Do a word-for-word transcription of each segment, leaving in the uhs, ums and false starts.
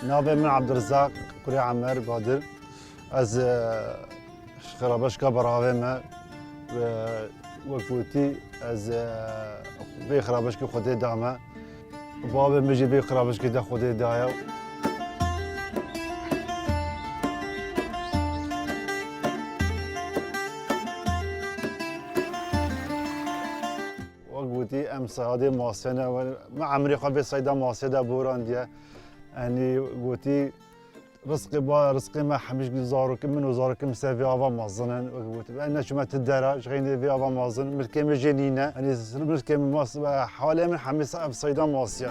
Navê min Abdirizaq, kurê Emer Badir. Ez, e, ji Xirabeşka Beravê me. E, wek gotî, ez, e, vê Xirabeşkê Xwedê da me. Bavê min jî vê Xirabeşkê de Xwedê daye. Wek gotî, em seyadê masiye ne. Me emrê xwe vê seyda masiye de borandiye. Yanî gotî, rizqê ba, rizqê me hemî ji zarokê min û zarokê min ser vê ava mezin in. Wek gotî, em neçûme ti dera, ji xeynê vê ava mezin, milkê min jê nîne. Yanî milkê min mas-, halê min hemî se-, ev seyda masiye.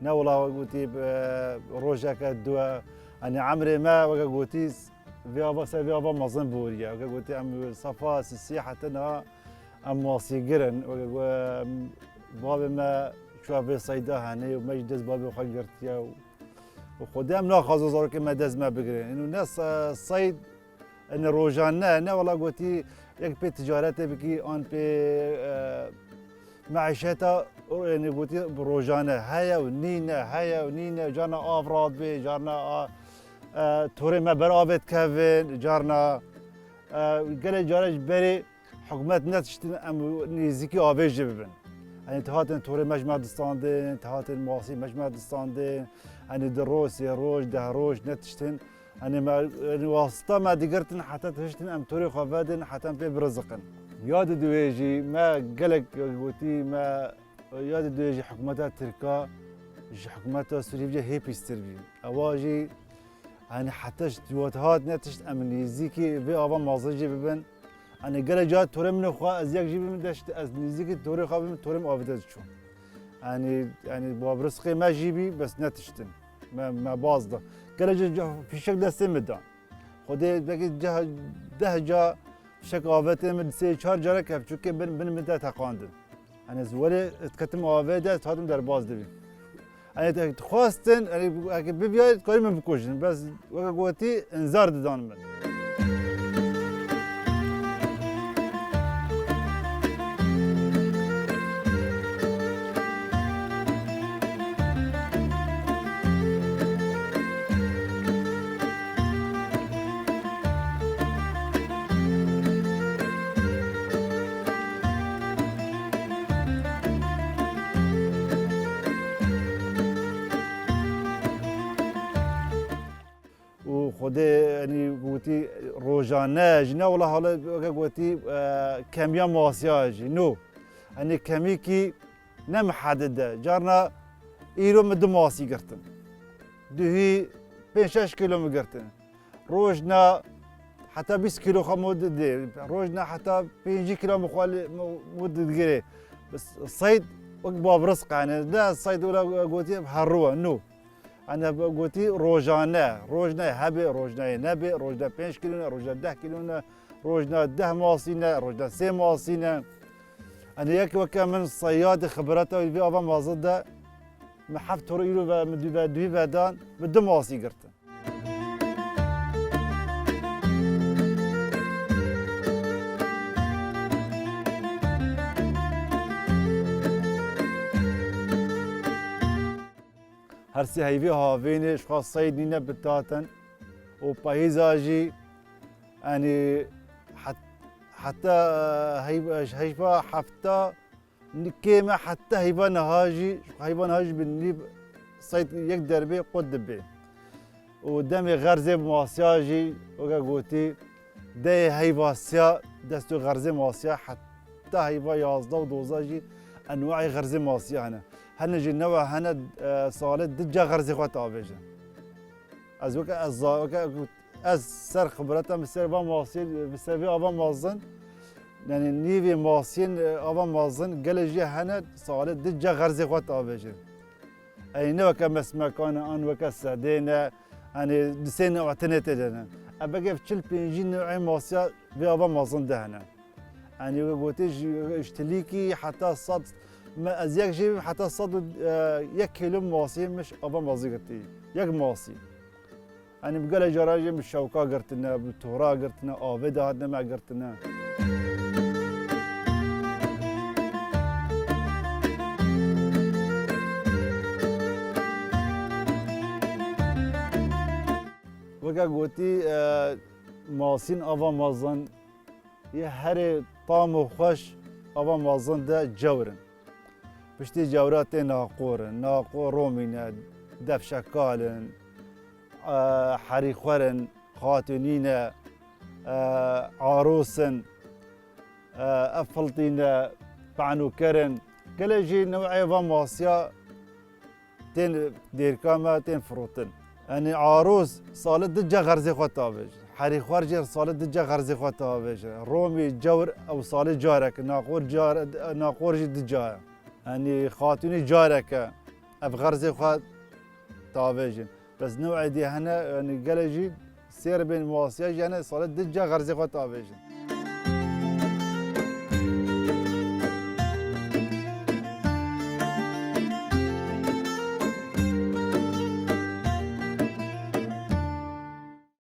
Ne wela gotî, e, rojeke du e. Yanî emrê me weke gotî vê ava ser vê ava mezin boriye. Weke gotî em safa sisî heta niha em masîgir in. Weke go-, em, bavê me çûya vê seyda henê û me jî dest bavê xwe girtiye û, û Xwedê em naxwazin zarokê me dest me bigirin. Û ne se-, seyd Ene rojane ne, ne wela gotî yek pê ticaretê bikî, an pê, e, meîşeta, ene gotî rojane heye û nîne, heye û nîne, carna av radibê, carna a, e, torê me ber avê dikevin, carna, e, gelek care ji berê hikûmet netiştin em nêzîkî avê jî bibin. Ene ti hatin torê me ji me distandin, ti hatin masî me ji me distandin, ene di roj, sê roj, deh roj netiştin. Yanî me, yanî wasta me digirtin heta tiştin em torê xwe vedin, heta em pê biriziqin. Ya di duwê jî me gelek gotî me, ya di duwê jî hikûmeta Tirka ji hikûmeta Sûriyê jî hê pîstir bî. Ewa jî, yanî heta ji wat hat ne tişt em nêzîkî vê ava mazin jî bibin. Yanî gelek cara torê min û xwe ez yek jî bibim deşt, ez nêzîkî torê xwe bibim, torê min avête diçû. Yanî, yanî babrizqê me jî bî, bes ne tiştin. Me, me baz da. Gelek ca, ca fîşek destê min da. Xwedê belkî deh, deh ca fîşek avêtê min, sê çar carek ev çûkê bin, bin min te teqandin. Yanî ez welê diketim avê de, ez hatim derbaz dibî. Yanî te dixwastin, yanî eke bibiyayê, dikarî min bikujin. Bes weke gotî, inzar didan min. Û Xwedê, yanî, gotî rojane jî ne, wela hala weke gotî, e, kemiya masiya jî. No. Yanî kemîkî ne mihedid e. Carna îro min du masî girtin. Duhî pênc şeş kîlo min girtin. Rojna heta bîst kîlo xwe min didê. Rojna heta pêncî kîlo min xwe li, min, min digirê. Seyd wek babrizq e, ne seyd wela gotiye her rû e. No. Ene gotî rojane, rojnayê hebe, rojnayê nebe, rojna pênc kîlo ne, rojna deh kîlo ne, rojna deh masî ne, rojna sê masî ne. Ene yek weke min seyadê xibreta wî vê ava mazin de, min heft tor îro ve, min dû ve, dû vedan, min du masî girtin. Her sê heyvê havênê ji xwe seyd nîne bitatin û pahîza jî, yanî het-, heta heyv-, heyva hefta, kêm e heta heyva niha jî, heyva niha jî bi nîv seyd yek derbê qut dibe. Û demê xerzê masiya jî, weke gotî, dehê heyva siya destû xerzê masiya heta heyva yazdeh û dozdeh jî enwayê xerzê masiya hene. Hene jî newe hene, e, salê du ca xerzê xwe tavêjin. Ez weke ez za-, weke ez ser xibreta min ser va masiyê, bi ser vê ava mazin, yanî nîvê masiyên, e, ava mazin, gelê jî hene salê du ca xerzê xwe tavêjin. Ey ne weke mesmekan e, an weke sedê ne, yanî di sê newetine tê de ne. E, belkî ev çil pêncî newê masiya vê ava mazin de hene. Yanî wê gotê ji, ji tilîkî heta sed, Me, ez yek jê bim heta sed û yek kîlo masî min ava mezin girtî. Yek masî. Yanî bi gelek cara jî min şewka girtine, bi tora girtine, avê de hatine me girtine. Weke gotî, e, masîn ava mezin yê herê tam û xweş ava mezin de cewr in. Piştî cewra tê naqor in. Naqor romî ne, defşekal in, e, herîxwer in, xatûnî ne, e, arûs in, e, ev filtî ne, penûker in. Gelek jî newê va masiya tên dêrka me tên firotin. Yanî arûs salê du ca xerzê xwe tavêjin. Herîxwer jî salê du ca xerzê xwe tavêjin. Romî cewr ew salê carek, naqor car-, naqor jî du ca ye. Yanî xatûnî carek e, ev xerzê xwe tavêjin. Bes newê dî hene, yanî gelek jî sêr bên masiya jî hene salê du ca xerzê xwe tavêjin.